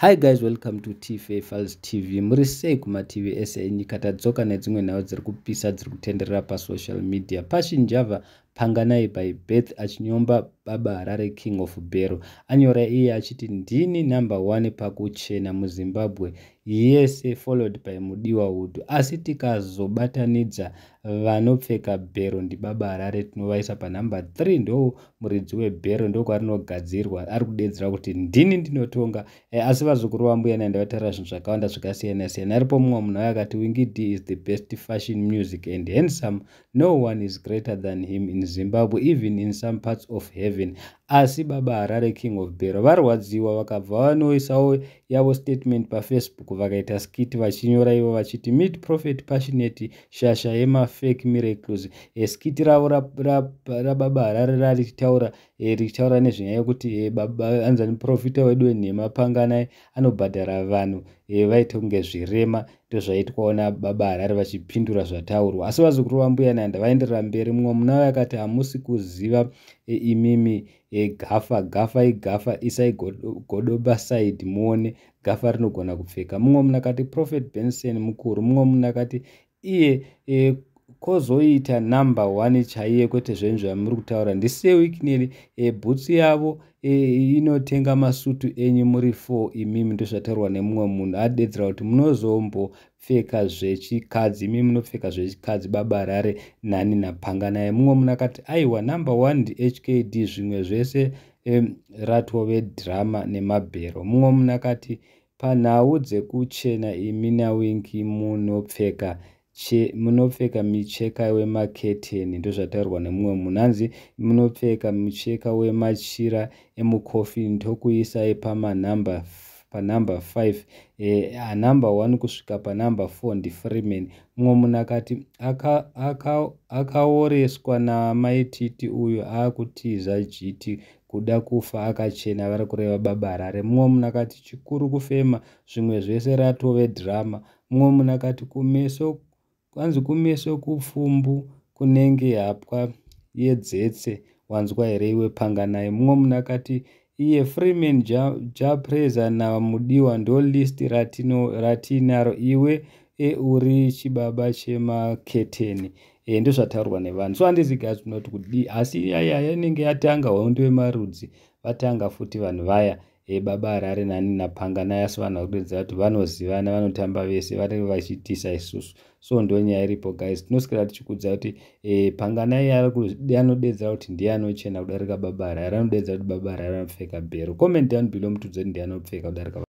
Hi guys, welcome to TFA Files TV. Muri sei kumativi ese enyika? Tadzoka nedzimwe nhau dziri kupisa, dziri kutenderera pasocial media. Passion Java, Panganai by birth, achinyomba Baba Harare, King of Bhero. Anyora iye achiti, "Ndini number one pakuchena muZimbabwe yese, followed by Mudiwa Hood. Asi tikazobatanidza vanopfeka bhero, ndibaba Harare, tinovaisa panumber 3. Ndo muridzi webhero, ndokwarinogadzirwa." Ari kudedzera kuti ndini ndinotonga. Asi vazukuru vambuya Nanda vataura zvinhu zvakawanda zvakasiyana siyana. Aripo mumwe munhu ayo akati, "Winky D is the best fashion, music and handsome. No one is greater than him in Zimbabwe, even in some parts of heaven." Asi Baba Harare, King of Bhero, varwadziwa, vakabva vanoisawo yavo statement paFacebook, vakaita skit vachinyora ivo vachiti, "Meet Prophet Passionate, shasha yemafake miracles." Skit ravo rababa Harare rarichitaura richitaura nezvenyaya yekuti anzani profita wedu wenhema Panganai anobhadhara vanhu vaite kunge zvirema. Ndozvaitwawo nababa Harare vachipindura zvataurwa. Asi vazukuru vambuya Nanda vaenderera mberi. Mumwe muna akati, "Hamusi kuziva imimi gafa. Gafa igafa, isai godo paside muone. Gafa rinogona kupfeka." Mumwe munhu akati, "Prophet Benson mukuru." Mumwe munhu akati iye, "Kwozoita number one chaiye, kwete zvenyu zvamuri kutaura. NdiSir Wicknell. Bhutsu yavo inotenga masutu enyu muri 4 imimi." Ndozvataurwa nemumwe munhu. Adedzera kuti munozombopfeka zvechikadzi imi, munopfeka zvechikadzi, Baba Harare nani naPanganai. Mumwe munhu akati, "Aiwa, number one ndiHKD, zvimwe zvese ratove dhirama nemabhero." Mumwe munhu akati, "Panhau dzekuchena, imi naWinky munopfeka micheka wemaketeni." Ndozvataurwa nemumwe munhu. Hanzi munopfeka mucheka wemachira emukofini, tokuisai pamanhamba panumber 5. Number 1 kusvika panumber 4 ndiFreeman. Mumwe munhu akati, "Akaoreswa namaititi uyu, akutiza jiti, kuda kufa akachena." Vari kureva Baba Harare. Mumwe munhu akati, "Chikuru kufema, zvimwe zvese ratove dhirama." Mumwe munhu akati, "Kumeso, kwanzi kumeso kupfumbu kunenge hapwa yedzetse, wanzwa here iwe Panganai?" Mumwe munhu akati iye, "Freeman, Japreza naMudiwa ndo list ratinaro. Iwe uri chibaba chemaketeni." Ndozvataurwa nevanhu. So handizi guys kunoti kudii, asi yaya inenge yatanga hondo yemarudzi. Vatanga futi vanhu vaya, Baba Harare nani naPanganai. Asi vanhu vakudedzera kuti vanozivana, vanotamba vese, vanenge vachitisa isusu. So ndo nyaya iripo guys. Tinoswera tichikudza kuti Panganai anodedzera kuti ndiye anochena kudarika Baba Harare, anodedzera kuti Baba Harare anopfeka bhero. Comment down below mutudze kuti ndiye anopfeka kudarika.